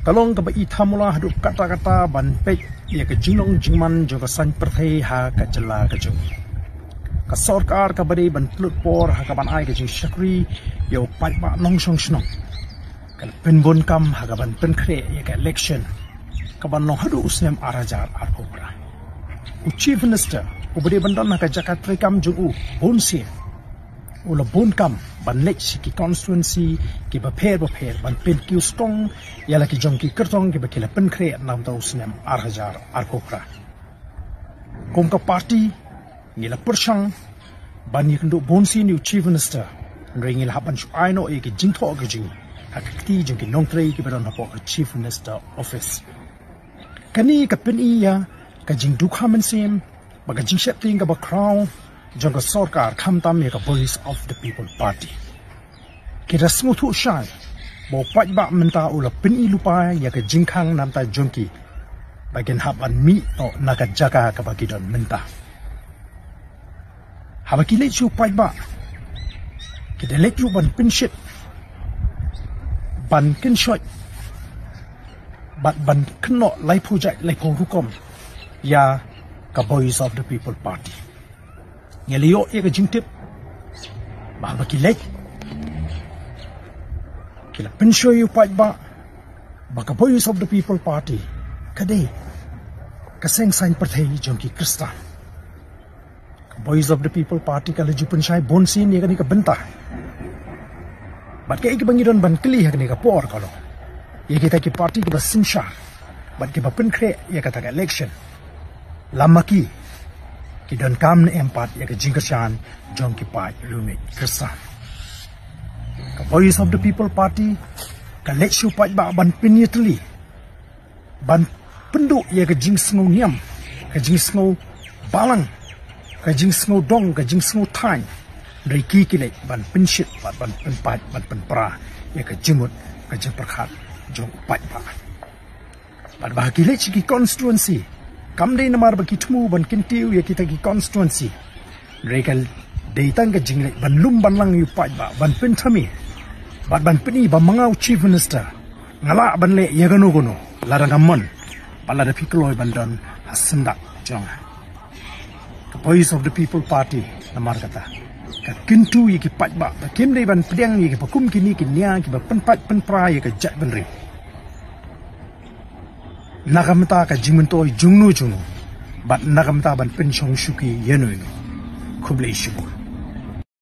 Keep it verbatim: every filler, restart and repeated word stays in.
Ka long kaba i thamula haduh katta katta ban peit ïa ka jinglong jingman jong ka saiñ pyrthei ha ka jylla ka jong ngi. Ka sorkar kaba dei ban pynlut por ha kaban ai ka jingshakri ïa u paidbah nongshong shnong, ka la pynbun kam ha kaban pynkhreh ïa ka election kaban long haduh u snem ar hajar arphew phra. U Chief Minister uba dei ban don ha ka jaka treikam jong u bunsien, u la bun kam ban leit sha ki constituency kiba pher bapher ban pynkiew skong ïa la ki jong ki kyrtong kiba ki la pynkhreh na ka bynta u snem ar hajar arphew phra. Kum ka party, ngi la pyrshang ban ïakynduh bunsien ïa u Chief Minister, hynrei ngi la hap ban shu ai noh ïa ki jingthoh ki jong ngi ha ka kti jong ki nongtrei kiba don hapoh ka Chief Minister Office. Kane ka pyni ïa ka jingdukha mynsiem bad ka jingsheptieng kaba khraw jong ka sorkar, khamtam ïa ka Voice of the People Party. Ki da sngewthuh shai ba u paidbah mynta u la pyni lypa ïa ka jingkhang na ka bynta jong ki, ba kin hap ban mih noh na ka jaka kaba ki don mynta. Haba ki leit sha u paidbah, ki da leit ruh ban pynshit, ban kynshoit bad ban kynnoh laiphew jait laiphew rukom ïa ka Voice of the People Party. Ngi la ïoh ïa ka jingtip ba haba ki leit, ki la pynshoi ïa u paidbah ba ka Voice of the People Party ka dei ka seng saiñ pyrthei jong ki Khristan. Ka Voice of the People Party ka la ju pynshai bunsien ïa kane ka bynta. Bad kaei kaba ngi don ban kylli ha kane ka por ka long, ïa kita ki party kiba synshar bad kiba pynkhreh ïa kata ka election, la ma ki ki donkam ne em pat ïa ka jingkyrshan jong ki paid riewngeit Khristan? Ka Voice of the People Party ka leit sha u paidbah ban pynïatylli, ban pynduh ïa ka jingsngew niam, ka jingsngew balang, ka jingsngew dong, ka jingsngew thaiñ. Hynrei ki ki leit ban pynshit bad ban pynpait, ban pynpra ïa ka jingmut ka jingpyrkhat jong u paidbah. Bad ba ki leit sha ki constituency, kam dei namar ba ki thmu ban kyntiew ïa kita ki constituency, hynrei ka dei tang ka jingleit ban lum ban lang ïa u paidbah, ban pynthame bad ban pyni ba ma nga u Chief Minister nga lah ban leh ïa kano kano lada nga mon bad lada phi kloi ban don ha syndah jong nga. Ka Voice of the People Party namar kata ka kyntu ïa ki paidbah ba kim dei ban pdiang ïa kiba kum kine ki nia kiba pynpait pynpra ïa ka jaitbynriew na ka bynta ka jingmyntoi jongno jongno bad na ka bynta ban pynshong shuki ïano ïano. Khublei shibun.